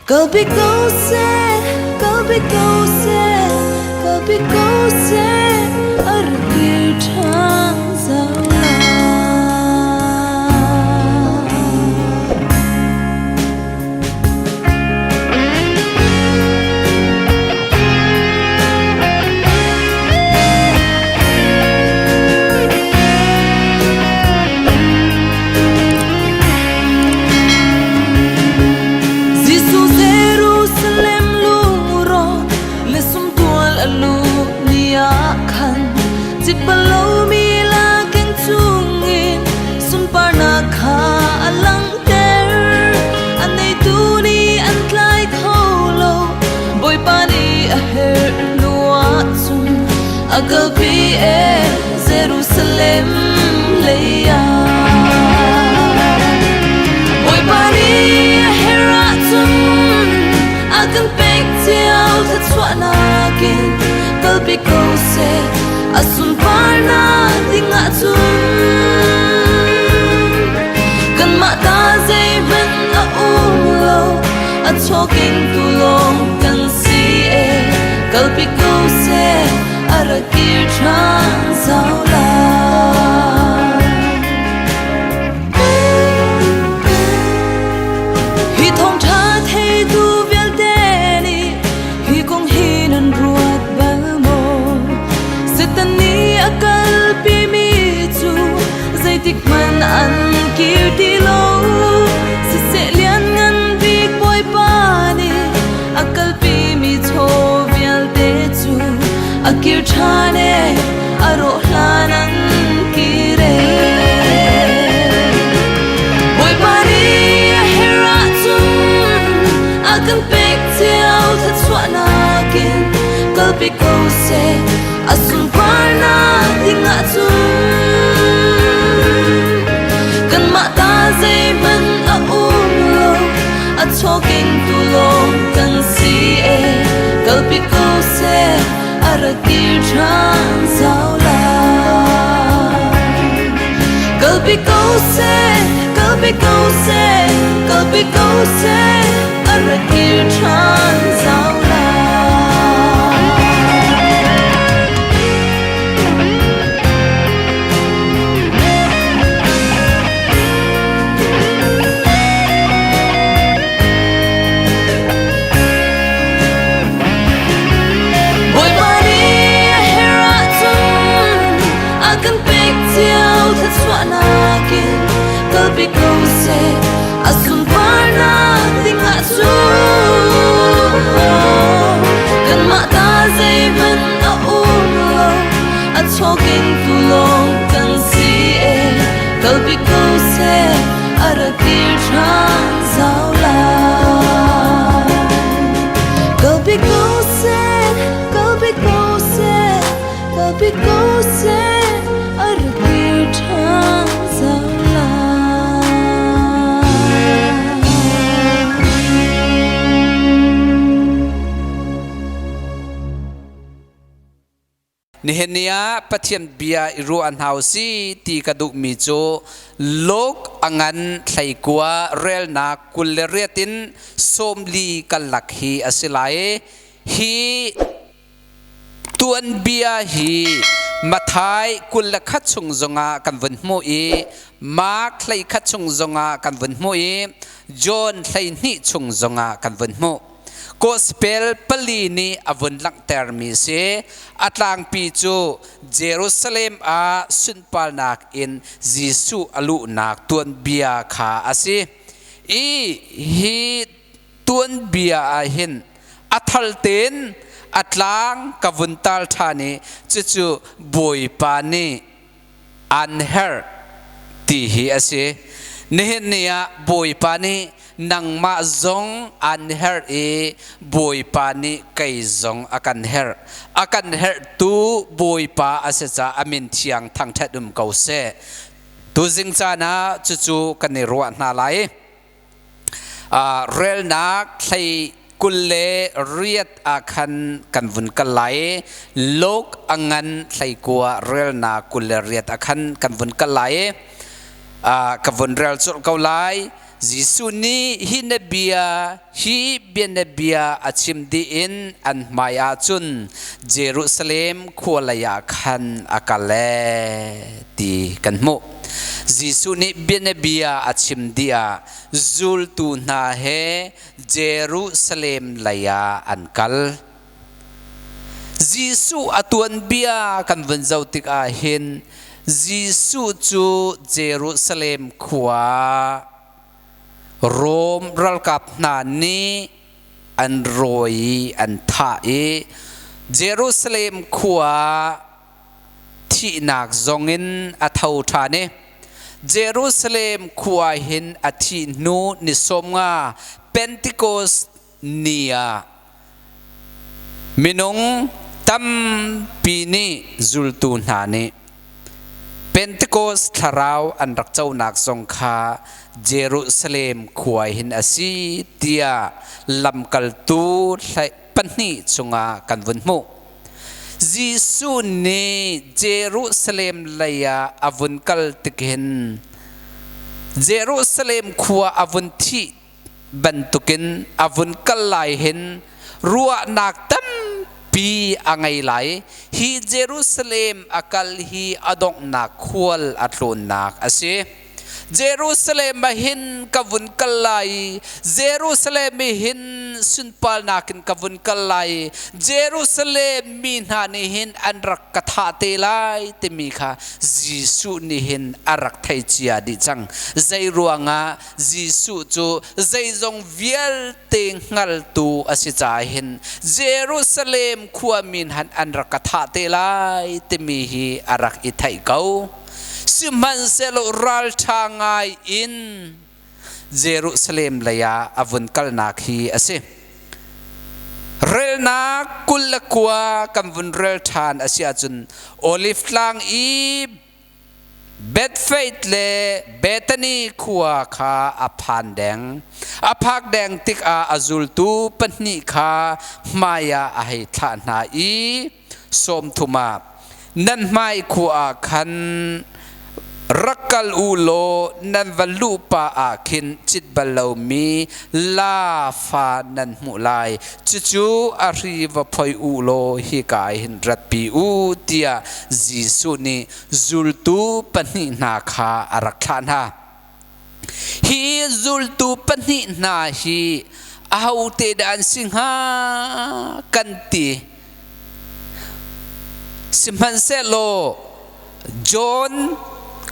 Kalpi ko seh, kalpi ko seh, kalpi ko seh, a rak kir ṭhan zau lai. Jesuh Jerusalem lungrawk le sumtual a luh ni ah khan citpalomi lakeng chungin sunparnak kha a langhter. A neitu nih an tlai kho lo, Bawipa nih a herh hnu ahcun a kalpi e Jerusalem lei ah. Bawipa nih a herh ahcun a kan pek cio thluachuahnak in kalpi ko seh a sunparnak ding ahcun. Kanmah ta zeihmanh a um lo, a chawking tu lawng kan si e, kalpi ko seh a ra kir ṭhan zau lai. Hi thawngṭha theitu vialte nih hi kong hi nan ruat bal maw? Satan nih a kalpimi cu zeitik hmanh an kir ti lo. Siseh lianngan bik Bawipa nih a kalpimi chaw vialte cu a kir ṭhan e, a rawh hlan an kir e. Bawipa nih a herh ahcun a kan pek cio thluachuahnak in kalpi ko seh a sunparnak ding ahcun. Kanmah ta zeihmanh a um lo, a chawking tu lawng kan si e, kalpi ko seh a ra kir ṭhan zau lai. Kalpi ko seh, kalpi ko seh, kalpi ko seh, a ra kir ṭhan zau lai. Bawipa nih a herh ahcun a kan pek cio thluachuahnak in kalpi ko seh a sunparnak ding ahcun. Kanmah ta zeihmanh a um lo, a chawking tu lawng kan si e, kalpi ko seh a ra kir ṭhan zau lai. Kalpi ko seh, kalpi ko seh, kalpi ko seh, a ra kir ṭhan zau lai. Nihin ni ah Pathian bia i ruah hna u si ti ka duhmi cu Luke a ngan 19 relnak 28 in 40 karlak hi a si lai. Hi tuanbia hi Matthai 21 chung zongah kan vun hmuh i Mark 11 chung zongah kan vun hmuh i John 12 chung zongah kan vun hmuh. Gospel pali nih a vun langhtermi si. A tlangpi cu Jerusalem ah sunparnak in Jesuh a luhnak tuanbia kha a si. I hi tuanbia ah hin a thal tein a tlang ka vun tal ṭhan i cucu Bawipa nih an herh ti hi a si. Nihin ni ah Bawipa nih nangmah zong an herh i Bawipa nih kei zong a kan herh. A kan herhtu Bawipa a si caah a min thiang thangṭhat um ko seh. Tuzing caan ah cucu kan i ruah hna lai. Relnak hlei 28 ah khan kan vun kal lai. Luke a ngan 19 relnak 28 ah khan kan vun kal lai. Ka vun rel colh ko lai. Jesuh nih hi na bia hi bianabia a chim dih in an hmai ah cun Jerusalem khua lei ah khan a kal ee ti kan hmuh. Jesuh nih bianabia a chim dih ah zultu hna he Jerusalem lei ah an kal. Jesuh a tuanbia kan vun zoh tikah hin Jesuh cu Jerusalem khua Rom ralkap hna nih an rawi i an thah i Jerusalem khua thihnak zongin a tho ṭhan i Jerusalem khua hin a thih hnu ni 50 Pentecost ni ah minung tampi nih zultu hna nih Pentecost thlarau an rak conak zong kha Jerusalem khua hin a si tiah lamkaltu pahnih chungah kan vun hmuh. Jesuh nih Jerusalem lei ah a vun kal tik hin Jerusalem khua a vun thih bantukin a vun kal lai hin ruahnak tampi a ngei lai. Hi Jerusalem a kal hi a donghnak khual a tlawnnak a si. Jerusalem ah hin ka vun kal lai Jerusalem i hin sunparnak in ka vun kal lai Jerusalem mi hna nih hin an rak ka thah te lai timi kha Jesuh nih hin a rak thei cia dih cang. Zei ruangah Jesuh cu zeizong vialte hngaltu a si caah hin Jerusalem khuami han an rak ka thah te lai timi hi a rak i theih ko. Sihmanhsehlaw ralṭha ngai in Jerusalem lei ah a vun kalnak hi a si. Relnak 29 kan vun rel ṭhan a si ahcun Olive tlang i Bethphage le Bethany khua kha a phan deng. A phak deng tikah a zultu pahnih kha hmai ah a hei thlah hna i 30 ah nan hmai khua ah khan rak kal u law nan va luh pah ah khin cit bal lomi laa fa nan hmuh lai. Cucu a hri va phoi u law hika ah hin ratpi u tiah Jesuh nih zultu pahnih hna kha a rak thlah hna. Hi zultu pahnih hna hi ahote dah an si hnga kan ti. Sihmanhsehlaw John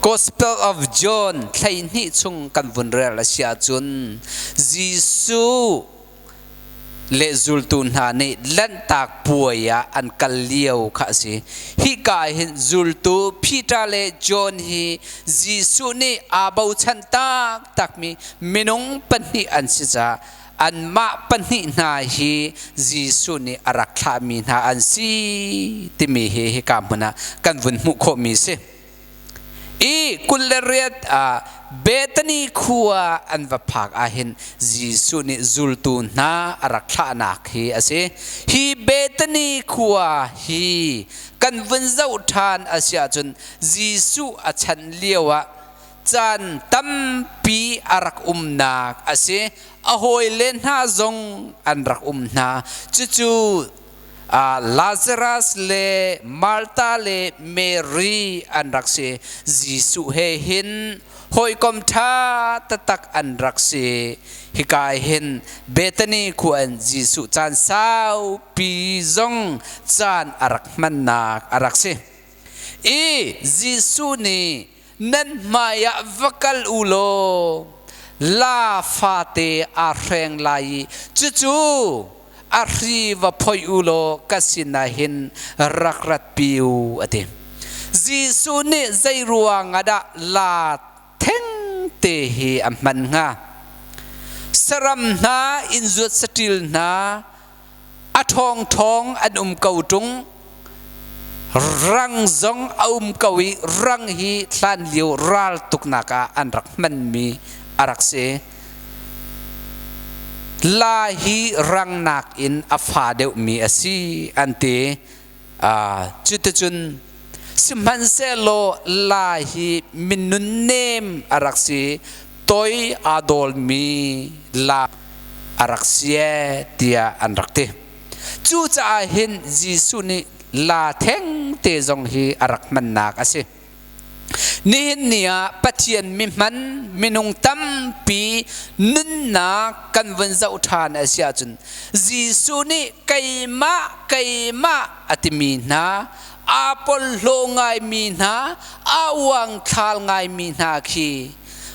Gospel of John 12 chung kan vun rel a si ahcun Jesuh le zultu hna nih Lanhtak puai ah an kal lio kha a si. Hika ah hin zultu Peter le John hi Jesuh nih aa bochan taktakmi minung pahnih an si caah anmah pahnih hna hi Jesuh nih a rak thlahmi hna an si timi hi hika hmun ah kan vun hmuh khawhmi a si. I 28 ah Bethany khua an va phak ahhin Jesuh nih zultu hna a rak thlahnak hi a si. Hi Bethany khua hi kan vun zoh ṭhan a si ahcun Jesuh a chan lio ah caan tampi a rak umnak a si. A hawile hna zong an rak um hna. Cucu Lazarus le Martha le Mary an rak si. Jesuh he hin hawikom ṭha taktak an rak si. Hika hin Bethany khua in Jesuh caan saupi zong caan a rak hmannak a rak si. I Jesuh nih nan hmai ah va kal u law la fate aa hreng lai i cucu a hri va phoih u law ka sinah hin rak ratpi u a ti. Jesuh nih zei ruang ah dah la thengte hi a hman hnga? Saram hna, innzuat saṭil hna, a ṭhawngṭhawng an um ko ṭung. Rang zong a um ko i rang hi hlanlio ral tuknak ah an rak hmanmi a rak si. La hi rang nakin a fa deuhmi a si an ti. Cuticun sihmanhsehlaw la hi minun nem a rak si. Toi aa dawlmi la a rak si ee tiah an rak ti. Cucaah hin Jesuh nih la theng te zong hi a rak hmannak a si. Nihin ni ah Pathian mihman minung tampi nunnak kan vun zoh ṭhan a si ahcun Jesuh nih keimah keimah a timi hna aa porhlaw ngaimi hna aa uangthlar ngaimi hna khi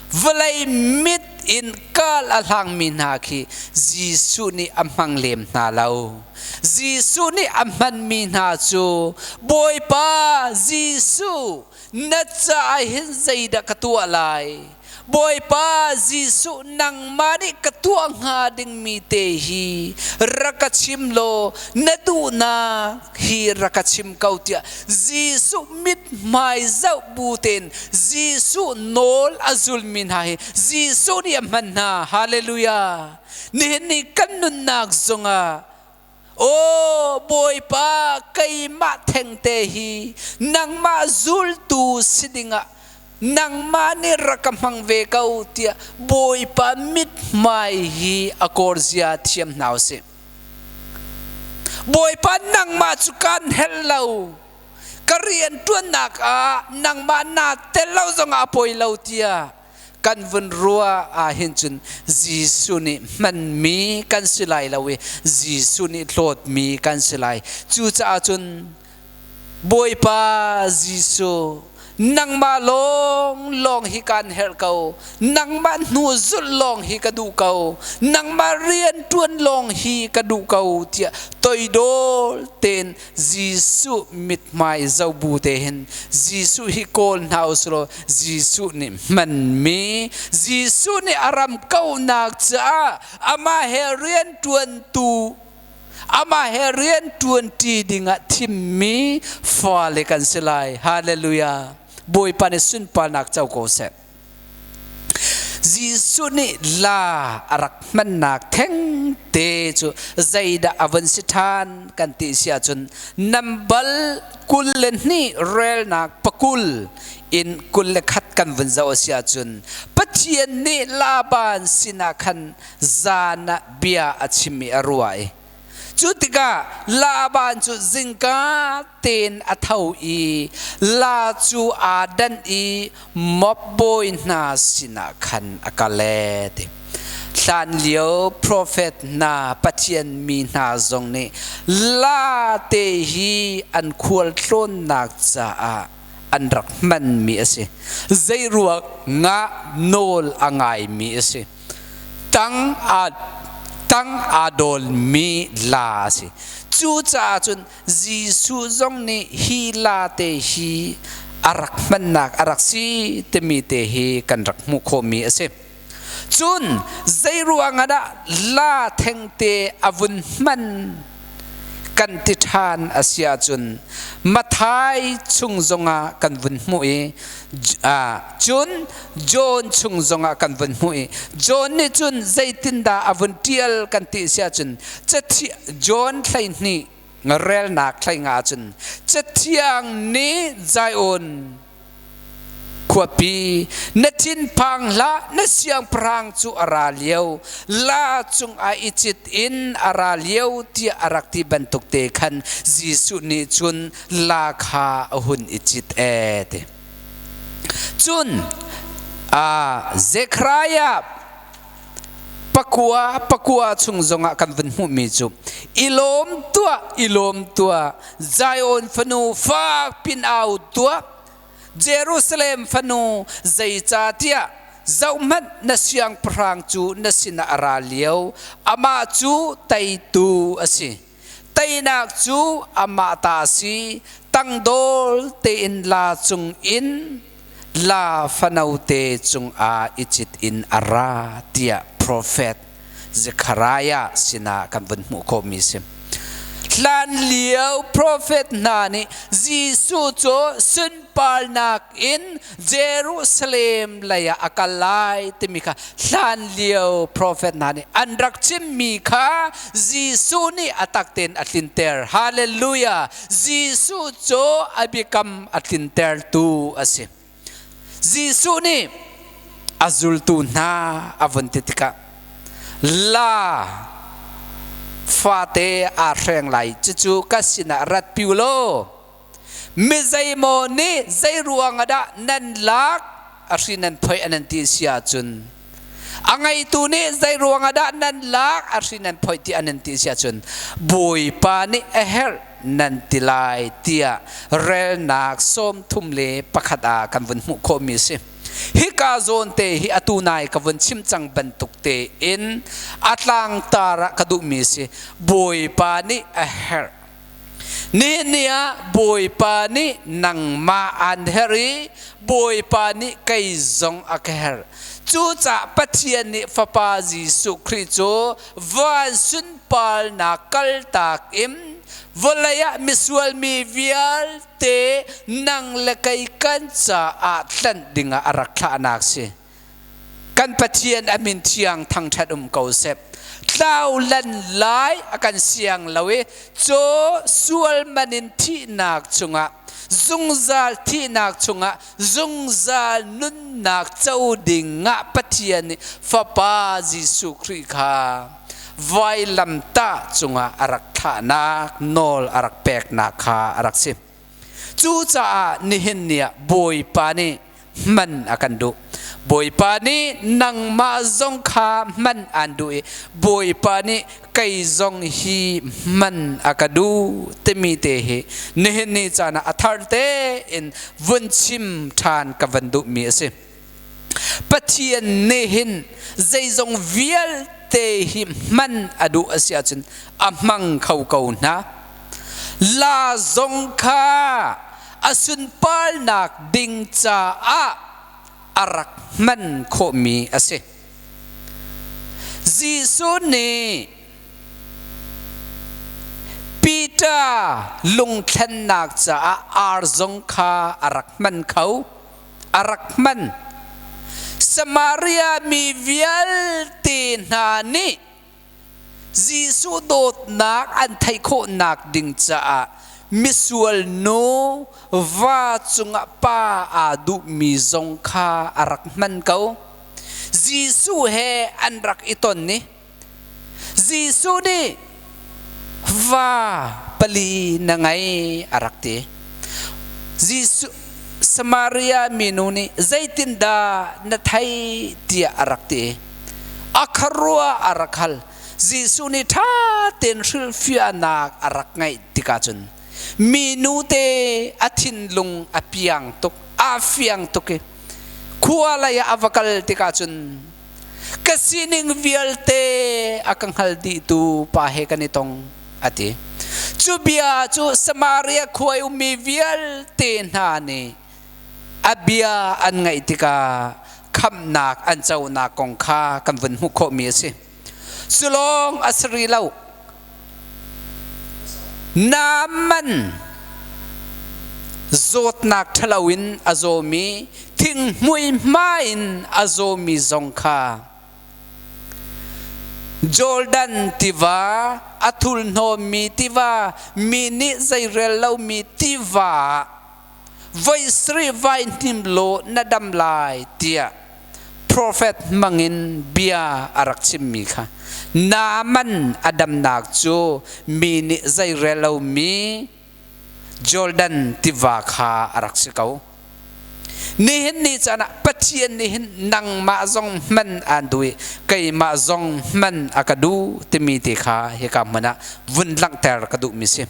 vawlei mit in kal a hlangmi hna khi Jesuh nih a hmang lem hna lo. Jesuh nih a hmanmi hna cu Bawipa Jesuh na caah hin zeidah ka tuah lai? Bawipa Jesuh nangmah nih ka tuah hnga dingmi te hi rak ka chim law na duhnak hi rak ka chim ko tiah Jesuh mithmai zoh bu tein Jesuh nawl a zulmi hna hi Jesuh nih a hman hna. Hallelujah. Nihin ni kan nunnak zongah Aw Bawipa keimah thengte hi nangmah zultu si dingah nangmah nih rak ka hmang ve ko tiah Bawipa mithmai hi a kawrzia thiam hna usih. Bawipa nangmah cu kaan helh lo. Ka rian ṭuannak ah nangmah naa tel lo zongah a poi lo tiah kan vun ruah ahhin cun Jesuh nih hmanmi kan si lai lo i Jesuh nih hlawtmi kan si lai. Cucaah cun Bawipa Jesuh nangmah lawnglawng hi kaan herh ko nangmah hnu zulh lawng hi ka duh ko nangmah rian ṭuan lawng hi ka duh ko tiah toidor tein Jesuh mithmai zobu te hin Jesuh hi kawl hna usulaw Jesuh nih hmanmi Jesuh nih a ram kauhnak caah amah he rianṭuantu amah he rianṭuanṭi dingah thimmi fale kan si lai. Hallelujah. Bawipa nih sunparnak co ko seh. Jesuh nih la a rak hmannak thengte cu zeidah a vun si ṭhan kan ti si ahcun nambal 22 relnak pakul in 21 kan vun zoh a si ahcun Pathian nih Laban sinah khan zan ah bia a chim i a ruah i Cu tikah Laban cu zingka tein a tho i la cu aa danh i Moab bawi hna sinah khan a kal ee ti. Hlanlio profet hna Pathian mi hna zong nih la te hi an khualtlawnnak caah an rak hmanmi a si. Zeiruang ah nawl a ngaimi a si. Tang aa tang aa dawlmi la a si. Cucaah cun Jesuh zong nih hi la te hi a rak hmannak a rak si timi te hi kan rak hmuh khawhmi a si. Cun zeiruang ah dah la thengte a vun hman kan ti ṭhan a si ahcun Matthai chung zongah kan vun hmuh i cun John chung zongah kan vun hmuh i John nih cun zeitindah a vun ṭial kan ti si ahcun John 12 relnak 15 cun Cathiang nih Zion Khuapi, na thinphang hlah, na siangpahrang cu a ra lio, la cungah i cit in a ra lio tiah a rak ti bantuk te khan Jesuh nih cun la kha a hun i cit ee ti. Cun Zekhariah pakua pakua chung zongah kan vun hmuhmi cu i lawm tuah i lawm tuah Zion fanu fak pin au tuah Jerusalem fanu zeicahtiah zohhmanh na siangpahrang cu na sinah a ra lio amah cu teitu a si teinak cu amah ta a si tangdol tein la cung in la fanote cungah i cit in a ra tiah profet Zekhariah sinah kan vun hmuh khawhmi a si. Hlanlio profet hna nih Jesuh cu sunparnak in Jerusalem lei ah a kal lai timi kha hlanlio profet hna nih an rak chimmi kha Jesuh nih a tak tein a tlinter. Hallelujah! Jesuh cu a biakam a tlintertu a si. Jesuh nih A zultu hna a vun ti tikah la fate aa hreng lai, cucu ka sinah ratpi u law mi zeimaw nih zei ruang ah dah nan lak a hri nan phoih an ti si ahcun, a ngeitu nih zei ruang ah dah nan lak a hri nan phoih ti an ti si ahcun, Bawipa nih a herh nan ti lai tiah relnak 31 ah kan vun hmuh khawhmi a si. Hika zawn te hi atu nai ka vun chim cang bantuk tein a tlangtar ah ka duhmi si. Bawipa nih a herh. Nihin ni ah Bawipa nih nangmah aan herh i Bawipa nih kei zong a ka herh. Cucaah Pathian nih Fapa Jesuh Khrih cu van sunparnak kaltak in vawlei ah misual mi vialte te nang le kei kan caah tlanh dingah a rak thlahnak si. Kan Pathian a min thiang thangṭhat um ko seh. Tlau lan lai a kan siang lo i caw sual man in thihnak chungah, zungzal thihnak chungah zungzal nunnak co dingah Pathian nih Fapa Jesuh Khrih kha vailamtah cungah a rak thlahnak nawl a rak peknak kha a rak si. Cucaah nihin ni ah Bawipa nih hman a kan duh. Bawipa nih nangmah zong kha hman aan duh i Bawipa nih kei zong hi hman a ka duh timi te hi nihin ni caan ah a thar tein vun chim ṭhan ka van duhmi a si. Pathian nih hin zeizong vialte hi hman a duh a si ahcun a hmang kho ko hna. La zong kha a sunparnak ding caah a rak hman khawhmi a si. Jesuh nih Peter lungthlennak caah ar zong kha a rak hman kho. A rak hman. Samaria mi vialte hna nih Jesuh dawtnak an theih khawhnak ding caah misual nu va cungah pa aa duhmi zong kha a rak hman ko. Jesuh he an rak i ton i Jesuh nih va pali na ngei a rak ti. Jesuh Samaria minu nih zeitindah na theih tiah a rak ti. A khuaruah a rak hal. Jesuh nih ṭha tein hrilhfiahnak a rak ngeih tikah cun minu te a thinlung a piang tuk, aa fiang tuk i khua lei ah a va kal tikah cun ka sining vialte a ka hngal dihtu pa he kan i tong a ti. Cu bia cu Samaria khua i ummi vialte hna nih a bia an ngaih tikah khamhnak an conak kong kha kan vun hmuh khawhmi a si. Cu lawng a si rih lo. Naaman zawtnak ṭhalo in a zawmi, thinghmui hma in a zawmi zong kha Jordan tiva, a thulhnawmmi tiva, mi nih zeirel lomi tiva ah voi sarih vai hnim law na dam lai tiah profet hmangin bia a rak chimmi kha Naaman a damnak cu mi nih zeirel lomi Jordan tiva kha a rak si ko. Nihin ni caan ah Pathian nih hin nangmah zong hman aan duh i keimah zong hman a ka duh timi te kha hika hmun ah vun langhter ka duhmi si.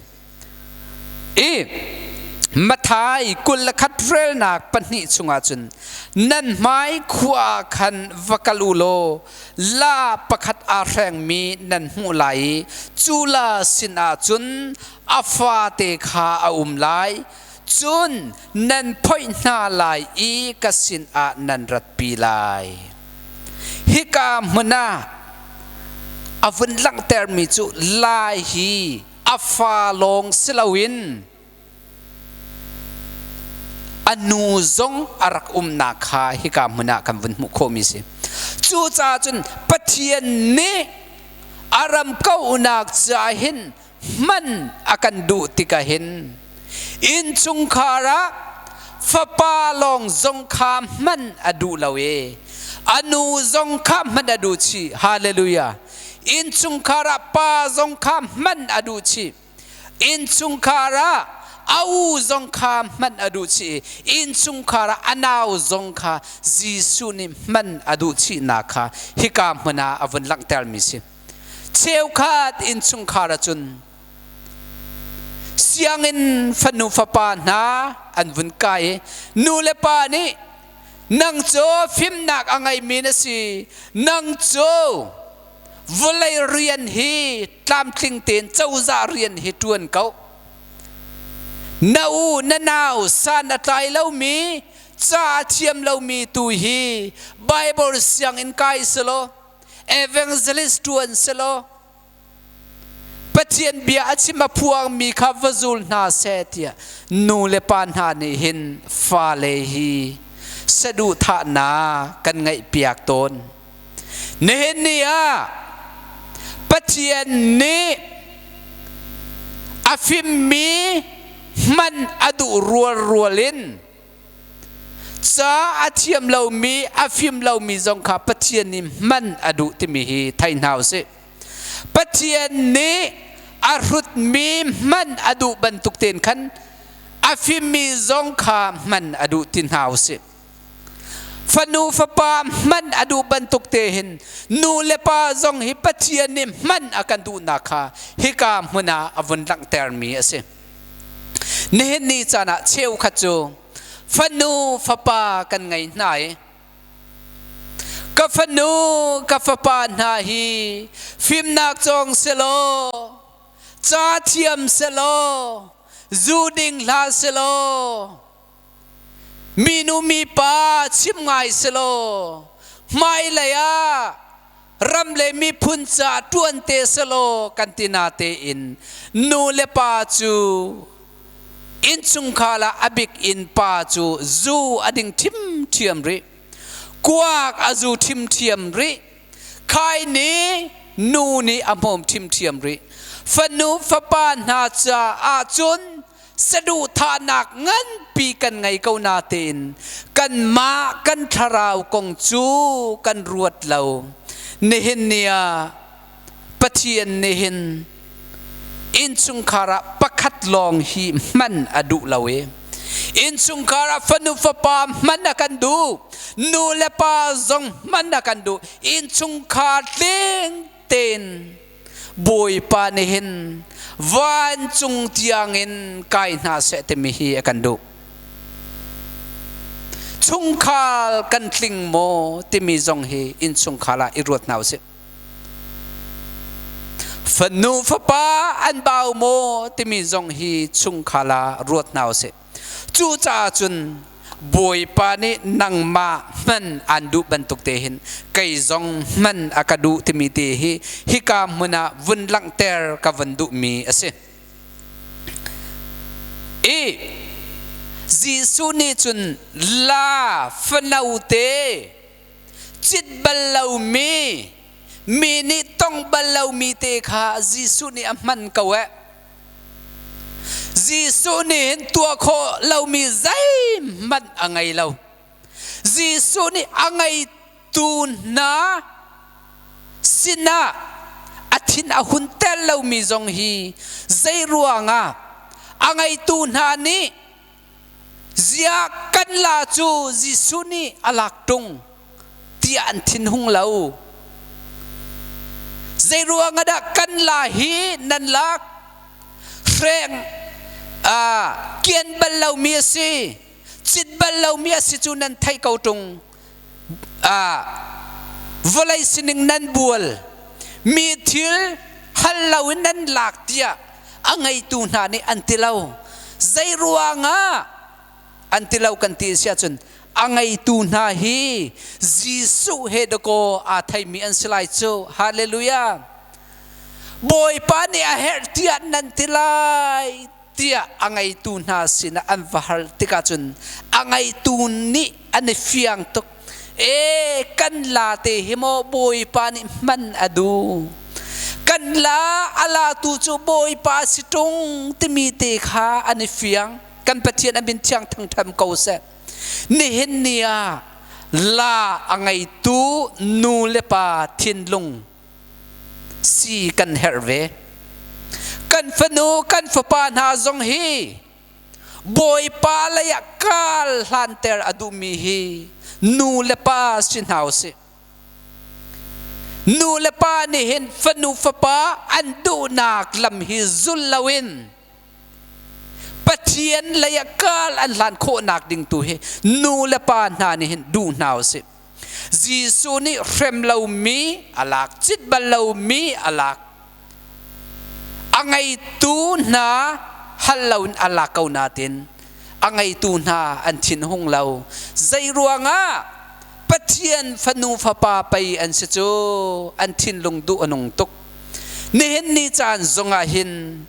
I Matthai 21 relnak 2 chungah cun nan hmai khua ah khan va kal u law la pakhat aa hrengmi nan hmuh lai i cu la sinah cun a fate kha a um lai, cun nan phoih hna lai i ka sinah nan ratpi lai. Hika hmun ah a vun langhtermi cu lai hi a fa lawng si loin a nu zong a rak umnak kha hika hmun ah kan vun hmuh khawhmi si. Cucaah cun Pathian nih a ram kauhnak caah hin hman a kan duh tikah hin innchungkhar ah fapa lawng zong kha hman a duh lo i. A nu zong kha hman a duh chih. Hallelujah. Innchungkhar ah pa zong kha hman a duh chih. Innchungkhar ah a u zong kha hman a duh chih i innchungkhar ah a nau zong kha Jesuh nih hman a duh chihnak kha hika hmun ah a vun langhtermi si. Cheukhat innchungkhar ahcun sianginn fanu fapa hna an vun kai i nu le pa nih nang cu fimnak a ngeimi na si, nang cu vawlei rian hi tlamtling tein cozah rian hi ṭuan ko. Na u na nau san a tlai lomi, ca a thiam lomi tu hi Bible sianginn kai selaw, evangelist ṭuan selaw, Pathian bia a chim a phuangmi kha va zul hna seh tiah nu le pa hna nih hin fale hi saduhthahnak kan ngeihpiak tawn. Nihin ni ah Pathian nih a fimmi hman a duh rualrual in ca a thiam lomi a fim lomi zong kha Pathian nih hman a duh timi hi thei hna usih. Pathian nih a hrutmi hman a duh bantuk tein khan a fimmi zong kha hman a duh ti hna usih. Fanu fapa hman a duh bantuk te hin nu le pa zong hi Pathian nih hman a kan duhnak kha hika hmun ah a vun langhtermi a si. Nihin ni caan ah cheukhat cu fanu fapa kan ngei hna i Ka fanu, ka fapa hna hi fimnak cawng selaw, ca thiam selaw, zu ding hlah selaw, minu mipa chim ngai selaw, hmailei ah ram le miphun ca ṭuan te selaw kan ti na tein nu le pa cu Innchungkhar ah a bik in pa cu zu a ding ṭhimṭhiam rih. Kuak a zu ṭhimṭhiam rih. Khai nih nu nih a hmawm ṭhimṭhiam rih. Fanu fapa hna caah cun saduhthahnak nganpi kan ngei ko natein kanmah kan thlarau kong cu kan ruat lo. Nihin ni ah Pathian nih hin innchungkhar ah pakhat lawng hi hman a duh lo i innchungkhar ah fanu fapa hman a kan duh, nu le pa zong hman a kan duh. Innchungkhar tling tein Bawipa nih hin vancung tiangin kai hna seh timi hi a kan duh. Chungkhar kan tling maw timi zong hi innchungkhar ah i ruat hna usih. Fanu fapa an bau maw timi zong hi chungkhar ah ruat hna usih. Cucaah cun Bawipa nih nangmah hman aan duh bantuk te hin kei zong hman a ka duh timi te hi hika hmun ah vun langhter ka vun duhmi a si. I Jesuh nih cun la fano te cit bal lomi mi nih tong bal lomi te kha Jesuh nih a hman ko eh. Jesuh nih hin tuah khawh lomi zeihmanh a ngei lo. Jesuh nih a ngeitu hna sinah a thin a hunter lomi zong hi zei ruangah a ngeitu hna nih Ziah kan la cu Jesuh nih a lak ṭung tiah an thinhung lo. Zeiruang ah dah kan la hi nan lak? Hreng kian bal lomi a si, cit bal lomi a si cu nan theih ko ṭung. Vawlei sining nan bual, mi thil hal loin nan lak tiah a ngeitu hna nih an ti lo. Zei ruangah an ti lo kan ti si ahcun a ngeitu hna hi Jesuh he dakaw aa theimi an si lai cu. Hallelujah. Bawipa nih a herh tiah nan ti lai tiah a ngeitu hna sinah an va hal tikah cun a ngeitu nih an i fiang tuk. E kan la te hi maw Bawipa nih hman a duh. Kan la a latu cu Bawipa si ṭung timi te kha an i fiang. Kan Pathian a min thiang thangṭham ko seh. Nihin ni ah La a ngeitu nu le pa thinlung si kan herh ve. Kan fanu kan fapa hna zong hi Bawipa lei ah kaal hlanter a duhmi hi nu le pa si hna usih. Nu le pa nih hin fanu fapa an duhnak lam hi zul loin Pathian lei ah kaal an hlan khawhnak ding tu hi nu le pa hna nih hin duh hna usih. Jesuh nih hrem lomi a lak, cit bal lomi a lak. A ngeitu hna hal loin a lak ko natin a ngeitu hna an thinhung lo. Zei ruangah Pathian fanu fapa pei an si cu an thinlung duh a nung tuk. Nihin ni caan zongah hin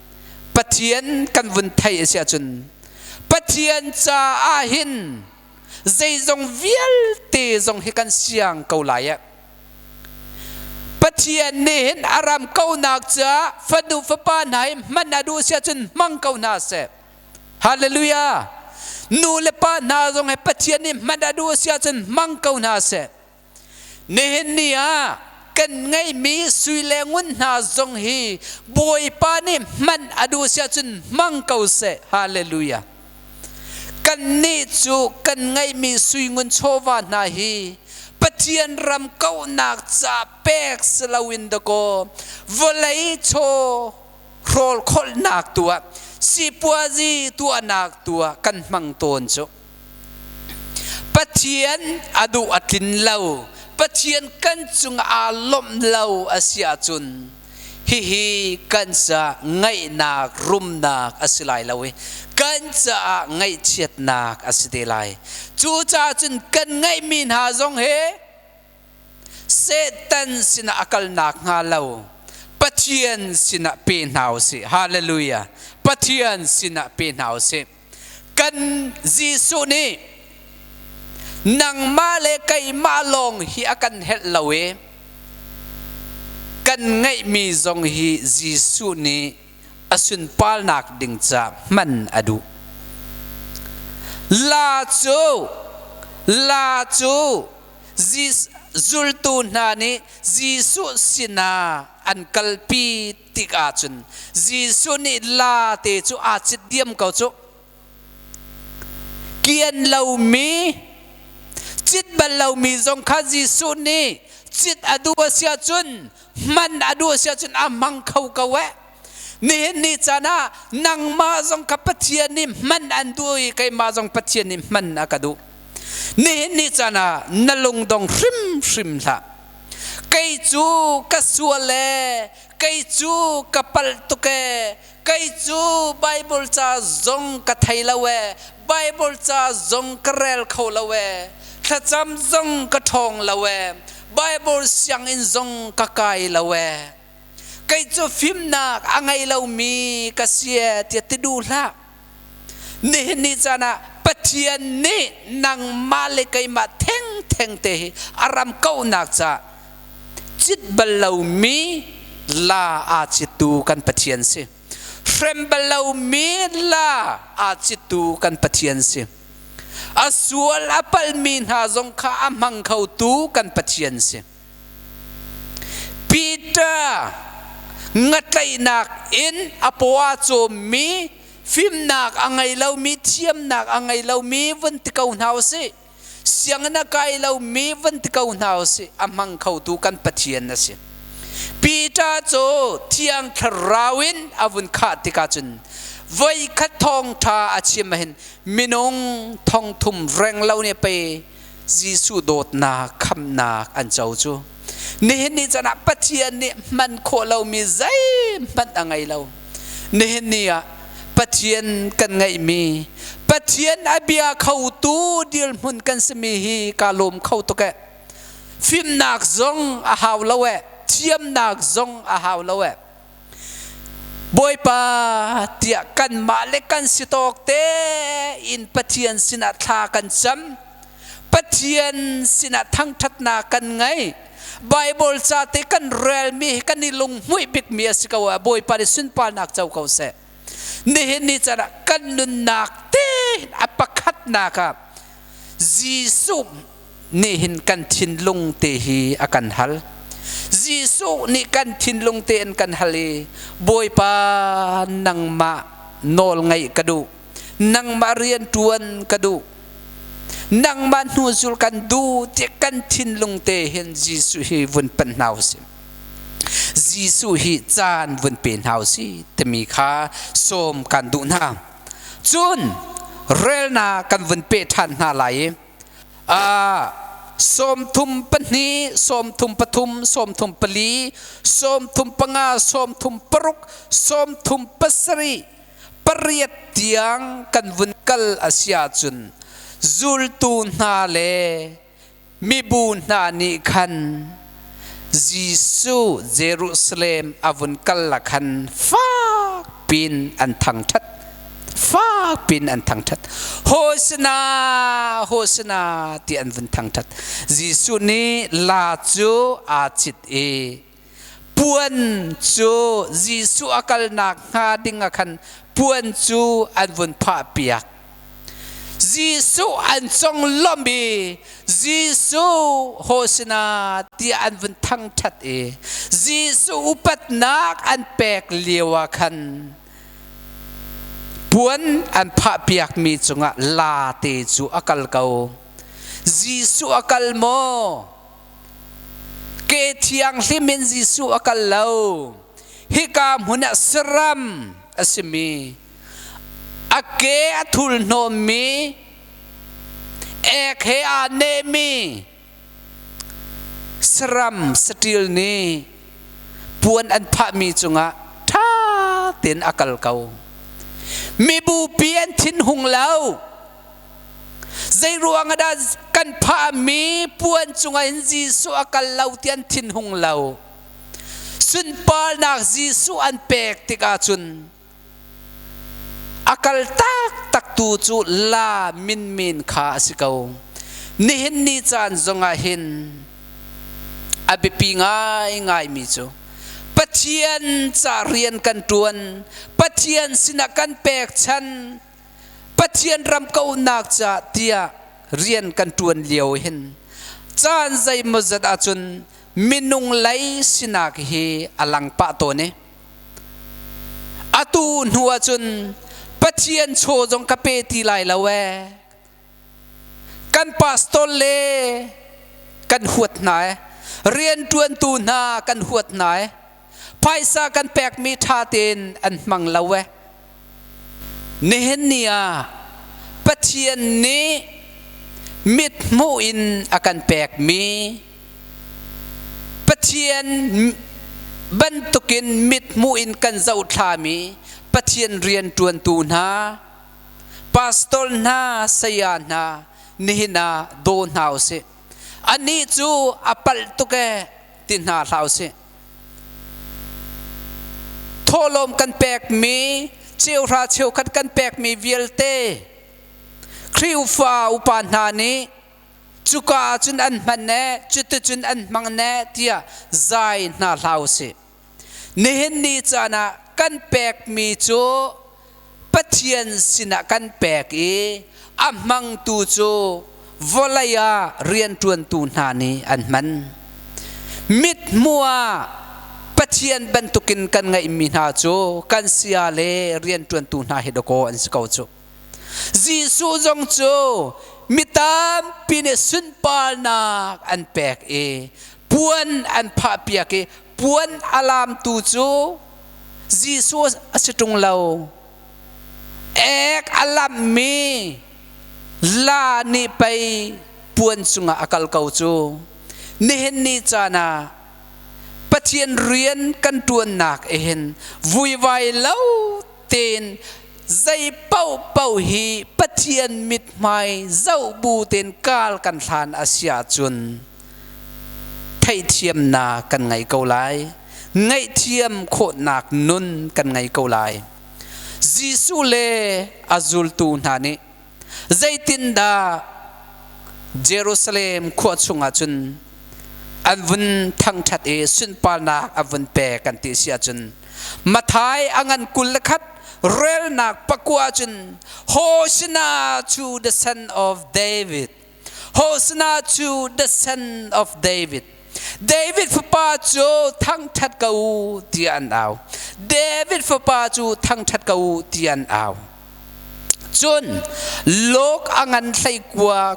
Pathian kan vun theih a si ahcun Pathian caah hin zeizong vialte zong hi kan siang ko lai eh. Pathian nih hin a ram konak caah fanu fapa hna hi hman a duh si ahcun hmang ko hna seh. Hallelujah! Nu le pa hna zong hi Pathian nih hman a duh si ahcun hmang ko hna seh. Nihin ni ah kan ngeihmi sui le ngun hna zong hi Bawipa nih hman a duh si ahcun hmang ko seh. Hallelujah! Kannih cu kan ngeihmi sui ngun chawva hna hi Pathian ram kauhnak ca pek si loin dakaw vawlei chaw hrawl kholhnak tu ah sipuazi tuahnak tu ah kan hmang tawn cu. Pathian a duh a tlin lo, Pathian kan cung aa lawmh lo a si ahcun hihi kan ca ngaihnak rumnak a si lai lo i kan caah ngaihchiatnak a si te lai. Cucaah cun kan ngeihmi hna zong hi Satan sinah a kalnak hnga lo Pathian sinah pe hna u sih. Hallelujah. Pathian sinah pe hna u sih. Kan Jesuh nih nangmah le keimah lawng hi a kan helh lo i kan ngeihmi zong hi Jesuh nih a sunparnak ding ca hman a duh. La cu la cu zultu hna nih Jesuh sinah an kalpi tik ahcun Jesuh nih la te cu aa cit diam ko cu. Kian lomi, cit bal lomi zong kha Jesuh nih cit a duh a si ahcun hman a duh a si ahcun a hmang kho ko eh. Nihin ni caan ah nangmah zong kha Pathian nih hman an duh i keimah zong Pathian nih hman a ka duh. Nihin ni caan ah na lungdong hrimhrim hlah. Kei cu ka sual ee, kei cu ka palh tuk ee, kei cu Bible ca zong ka thei lo ee, Bible ca zong ka rel kho lo ee, thlacam zong ka ṭhawng lo ee, Bible sianginn zong ka kai lo ee. Kei cu fimnak a ngei lomi ka si ee tiah ti duh hlah. Nihin ni caan ah Pathian nih nangmah le keimah thengtheng te hi a ram kauhnak caah cit bal lomi la aa cittu kan Pathian si. Hrem bal lomi la aa cittu kan Pathian si. A sual a palhmi hna zong kha a hmang khotu kan Pathian si. Peter ngatlaihnak in a paw aa cawmmi fimnak a ngei lomi thiamnak a ngei lomi vun ti ko hna usih sianginn a kai lomi vun ti ko hna usih a hmang khotu kan Pathian a si. Peter cu Thiang Thlarau in a vun khah tikah cun voikhat thawngṭha a chim ahhin minung thongthum reng lo nih pei Jesuh dawtnak khamnak an co cu. Nihin ni can ah Pathian nih hman khawh lomi zeihmanh a ngei lo. Nihin ni ah Pathian kan ngeihmi, Pathian a bia khotu dirhmun kan simi hi kaa lawm kho tuk eh. Fimnak zong a hau lo eh, thiamnak zong a hau lo eh. Bawipa tiah kanmah le kan si tawk tein Pathian sinah thla kan cam. Pathian sinah thangṭhatnak kan ngei. Bible ca te kan relmi hi kan i lunghmuih bikmi a si ko ah Bawipa nih sunparnak co ko seh. Nihin ni caan ah kan nunnak te a pakhatnak ah Jesuh nih hin kan thinlung te hi a kan hal. Jesuh nih kan thinlung te in kan hal i Bawipa nangmah nawl ngaih ka duh. Nangmah rian ṭuan ka duh. Nangmah hnuzul kan duh ti kan thinlung te hin Jesuh hi vun panh hna usih. Jesuh hi caan vun pe hna usih timi kha sawm kan duh hna. Cun relnak kan vun peh ṭhan hna lai i 32, 33, 34, 35, 36, 37, pariat tiang kan vun kal a si ahcun zultu hna le mibu hna nih khan Jesuh Jerusalem a vun kal ah khan fak pin an thangṭhat. Fak pin an thangṭhat. Hosana, Hosana ti an vun thangṭhat. Jesuh nih la cu aa cit i puan cu Jesuh a kalnak hnga ding ah khan puan cu an vun phahpiak. Jesuh an conglawmh i Jesuh Hosana tiah an vun thangṭhat i Jesuh upatnak an pek lio ah khan puan an phahpiakmi cungah la te cu a kal ko. Jesuh a kal maw? Ke thianghlim in Jesuh a kal lo. Hika hmun ah saram a simi a ke a thul hnawmmi ek he aa nehmi saram saṭil nih puan an phahmi cungah ṭha tein a kal ko. Mibupi an thinhung lo. Zeiruang ah dah kan phahmi puan cungah hin Jesuh a kal lo ti an thinhung lo. Sunparnak Jesuh an pek tikah cun a kal taktak tu cu la minmin kha a si ko. Nihin ni caan zongah hin a biapi ngaingaimi cu Pathian ca rian kan ṭuan, Pathian sinah kan pekchan, Pathian ram kauhnak caah tiah rian kan ṭuan lio hin caan zeimawzat ahcun minung lei sinak hi a lang pah tawn i atu hnu ahcun Pathian chaw zong ka pe ti lai lo ee kan pastor le kan huat hna ee rianṭuantu hna kan huat hna ee phaisa kan pekmi ṭha tein an hmang lo ee Nihin ni ah Pathian nih mithmuh in a kan pekmi Pathian bantukin mithmuh in kan zohthlami Pathian rianṭuantu hna, pastor hna, saya hna nihin ah daw hna usih. Anih cu a palh tuk ee ti hna hlah usih. Thawhlawm kan pekmi cheuhra cheukhat kan pekmi vialte Khrihfa upa hna nih cuka ah cun an hman ne cuticun an hmang ne tiah zai hna hlah usih. Nihin ni caan ah kan pekmi cu Pathian sinah kan pek i a hmangtu cu vawlei ah rianṭuantu hna nih an hman. Mithmuh ah Pathian bantukin kan ngeihmi hna cu kan sia le rianṭuantu hna hi dakaw an si ko cu. Jesuh zong cu mi tampi nih sunparnak an pek i puan an phahpiak i puan a lamtu cu Jesuh a si ṭung lo. Ek a lamhmi la nih pei puan cungah a kal ko cu. Nihin ni caan ah Pathian rian kan ṭuannak hin vuivai lo tein zei paohpaoh hi Pathian mithmai zoh bu tein kal kan hlan a si ahcun theihthiamnak kan ngei ko lai. Ngaihthiam khawhnak nun kan ngei ko lai. Jesuh le a zultu hna nih zeitindah Jerusalem khua chungah cun an vun thangṭhat i sunparnak an vun pek kan ti si ahcun Matthai a ngan 21 relnak pakua cun Hosanna to the son of David. Hosanna to the son of David. David fapa cu thangṭhat ko u tiah an au. David fapa cu thangṭhat ko u tiah an au. Cun lawk a ngan 19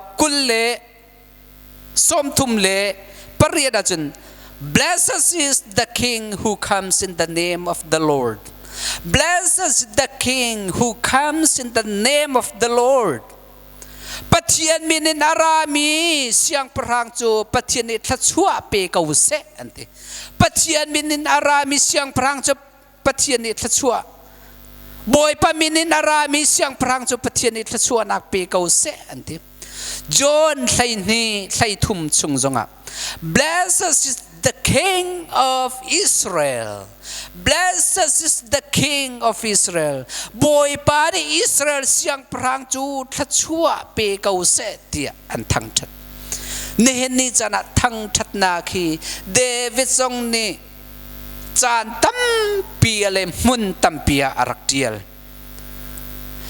le 38 ahcun, "Blessed is the King who comes in the name of the Lord. Blessed is the King who comes in the name of the Lord." Pathian min in a rami siangpahrang cu Pathian nih thluachuah pe ko seh an ti. Pathian min in a rami siangpahrang cu Pathian nih thluachuah, Bawipa min in a rami siangpahrang cu Pathian nih thluachuahnak pe ko seh an ti. John 12 13 chung zongah, "Blessed is the King of Israel. Blessed is the King of Israel." Bawipa nih Israel siangpahrang cu thluachuah pe ko seh tiah an thangṭhat. Nihin ni caan ah thangṭhatnak hi David zong nih caan tampi le hmun tampi ah a rak ṭial.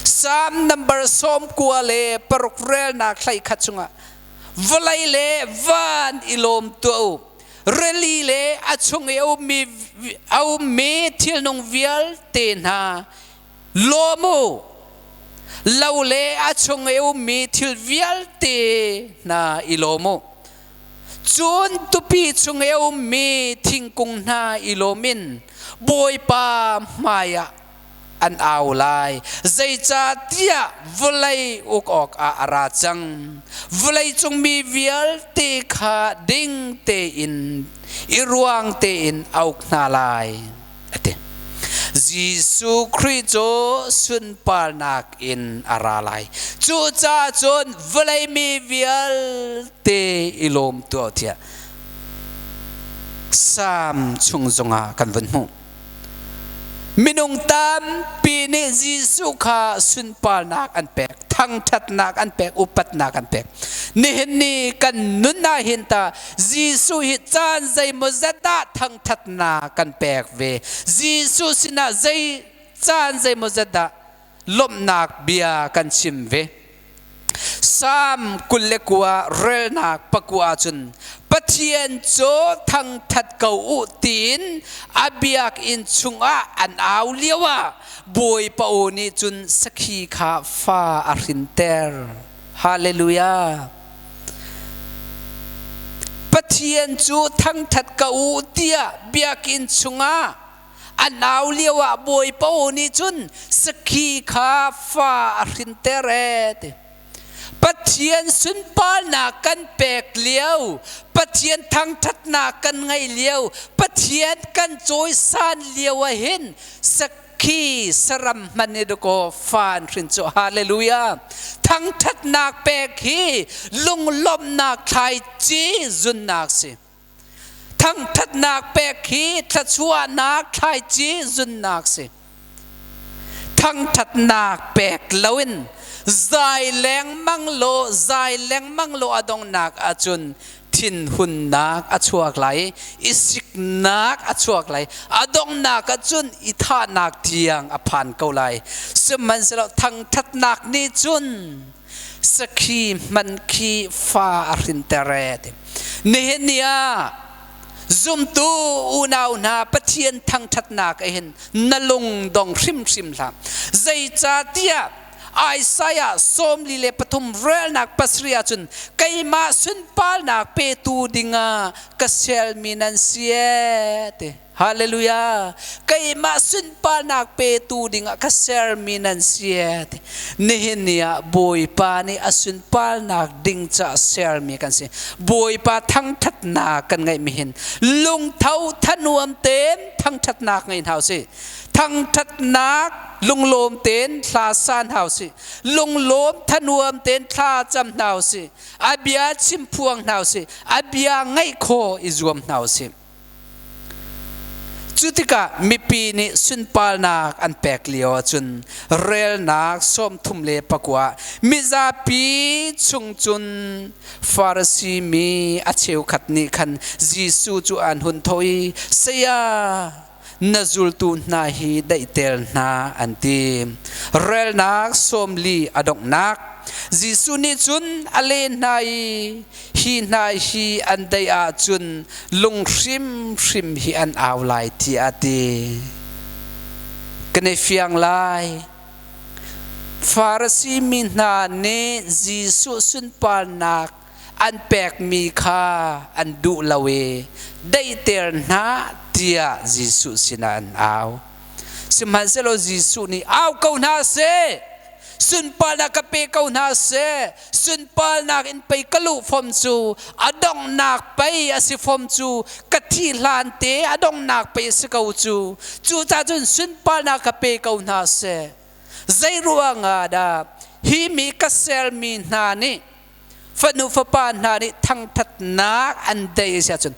Psalm number 96 relnak 11 chungah, "Vawlei le van i lawm tuah u, rili le a chung i a ummi thilnung vialte hna lawm u, lo le a chung i ummi thil vialte hna i lawm u. Cun tupi chung i a ummi thingkung hna i lawm in Bawipa hmaiah an au lai, zeicahtiah vawlei uk awkah a ra cang. Vawlei cung mi vialte kha ding tein i ruang tein a uk hna lai," a ti. Jesuh Khrih cu sunparnak in a ra lai. Cucaah cun vawlei mi vialte i lawm tuah tiah Salm chung zongah kan vun hmuh. Minung tampi nih Jesuh kha sunparnak an pek, thangṭhatnak an pek, upatnak an pek. Nihin ni kan nun ah hin ta Jesuh hi caan zeimawzat ah thangṭhatnak kan pek ve. Jesuh sinah zei caan zeimawzat dah lawmhnak bia kan chim ve. Salm 29 relnak 9 cun, "Pathian cu thangthat ko u," tiin a biakinn chungah an au lio ah Bawipa aw nih cun sakhi kha fa a hrinter. Hallelujah. "Pathian cu thangthat ko u," tiah biakinn chungah an au lio ah Bawipa aw nih cun sakhi kha fa a hrinter e ti. Pathian sunparnak kan pek lio, Pathian thangṭhatnak kan ngeih lio, Pathian kan cawisan lio ah hin sakhi saram hman i dakaw fa an hrin cu. Hallelujah. Thangṭhatnak pek hi lunglawmhnak thlaici zunnak si. Thangṭhatnak pek hi thluachuahnak thlaici zunnak si. Thangṭhatnak pek loin zai lengmang law, zai lengmang law, a donghnak ahcun thinhunnak a chuak lai, i siknak a chuak lai, a donghnak ahcun i thahnak tiang a phan ko lai. Sihmanhsehlaw thangṭhatnak nih cun sakhi hman khi fa a hrinter e ti. Nihin ni ah zumtu unau hna, Pathian thangṭhatnak ah hin na lung dong hrimhrim hlah. Zeicahtiah Isaiah 43 relnak 7 ahcun, "Keimah sunparnak petu dingah ka sermi nan si e," ti. Hallelujah. "Keimah sunparnak petu dingah ka sermi nan si e," ti. Nihin ni ah Bawipa nih a sunparnak ding ca sermi kan si. Bawipa thangṭhatnak kan ngeihmi hin lungtho thanuam tein thangṭhatnak ngei hna usih. Thangṭhatnak lunglawm tein hla sa hna usih. Lunglawm thanuam tein thla cam hna usih. A bia chim phuang hna usih. A bia ngaih khawh i zuam hna usih. Cu tikah mipi nih sunparnak an pek lio ahcun, relnak 39, mizapi chung cun Farasi mi a cheukhat nih khan Jesuh cu an hun thawh i, "Saya, na zultu hna hi daihter hna," an ti. Relnak 40 a donghnak. Jesuh nih cun a leh hna i hi hna hi an deih ahcun lung hrimhrim hi an au lai tiah a ti. Kan i fiang lai. Farasi mi hna nih Jesuh sunparnak an pekmi kha an duh lo i daihter hna tiah Jesuh sinah an au. Sihmanhsehlaw Jesuh nih au ko hna seh, sunparnak ka pe ko hna seh, sunparnak in pei ka luh fom cu, a donghnak pei a si fom cu, ka thih hlan te a donghnak pei a si ko cu. Cucaah cun sunparnak ka pe ko hna seh. Zei ruangah dah hi mi ka sermi hna nih fanu fapa hna nih thangthatnak an dei a si ahcun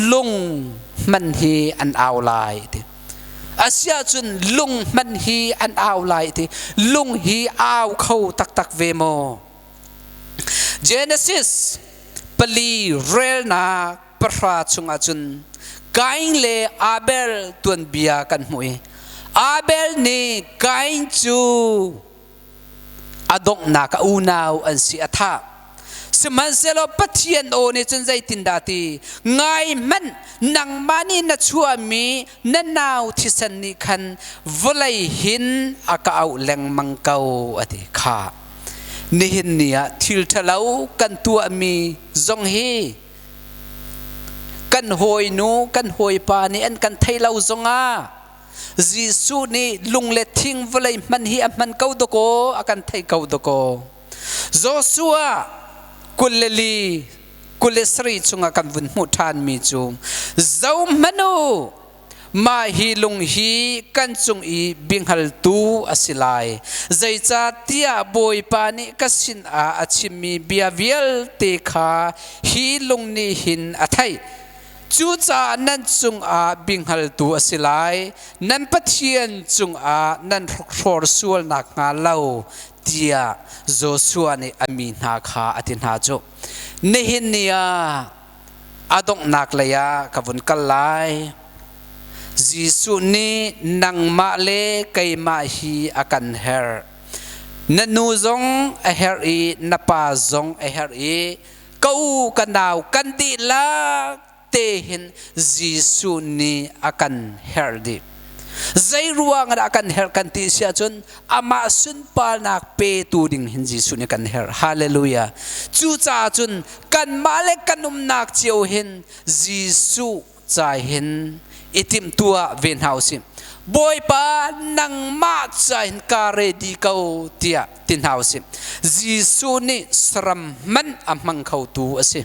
lung hman hi an au lai ti a si ahcun lung hman hi an au lai ti lung hi au kho taktak ve maw? Genesis 4 relnak 10 chungah cun Kain le Abel tuanbia kan hmuh i Abel nih Kain cu a donghnak a unau an si a thah. Sihmanhsehlaw Pathian aw nih cun zeitindah ti ngai hmanh nangmah nih na chuahmi na nau thisen nih khan vawlei hin a ka auh lengmang ko a ti kha. Nihin ni ah thil ṭhalo kan tuahmi zong hi kan hawinu kan hawipa nih an kan thei lo zongah Jesuh nih lung le thing vawlei hman hi a hman ko dakaw a kan theih ko dakaw. Joshua 24 27 chungah kan vun hmuh ṭhanmi cu zohhmanh u mah hi lung hi kan cung i biahngaltu a si lai zeicahtiah Bawipa nih ka sinah a chimmi bia vialte kha hi lung nih hin a theih. Cucaah nan cungah biahngaltu a si lai, nan Pathian cungah nan hrawr sual nakhnga lo, tiah Joshua nih a mi hna kha a ti hna cu. Nihin ni ah a donghnak lei ah ka vun kal lai. Jesuh nih nangmah le keimah hi a kan herh. Na nu zong a herh i na pa zong a herh i ka u ka nau kan dihlak te hin Jesuh nih a kan herh dih. Zei ruang ah kan herh kan ti si ahcun amah sunparnak petu ding hin Jesuh nih kan herh. Hallelujah. Cucaah cun kanmah le kan umnak cio hin Jesuh ca hin i timhtuah ve hna usih. Bawipa nangmah ca hin ka ready ko tiah ti hna usih. Jesuh nih saram hmanh a hmang khotu a si.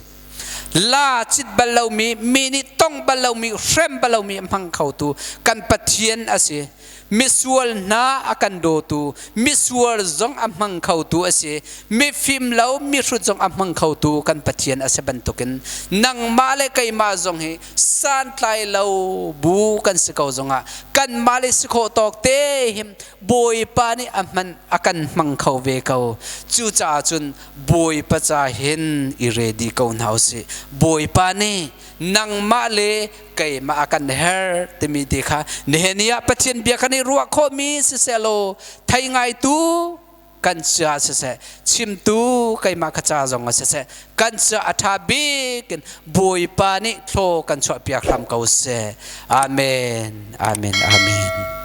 La cit bal lomi, mi nih tong bal lomi, hrem bal lomi a hmang khotu kan Pathian a si. Misual hna a kan dawtu, misual zong a hmang khotu a si. Mifim lo, mihrut zong a hmang khotu kan Pathian a si bantukin nangmah le keimah zong hi santlai lo bu kan si ko zongah kanmah le si khawh tawk te hin Bawipa nih a hman a kan hmang kho ve ko. Cucaah cun Bawipa ca hin i ready ko hna usih. Bawipa nih nangmah le keimah a kan herh timi te kha nihin ni ah Pathian bia kan i ruah khawhmi siseh law thei ngaitu kan ca siseh chimtu keimah ka ca zong ah siseh kan ca a ṭha bik in Bawipa nih thlaw kan chuahpiak hram ko seh. Amen. Amen. Amen.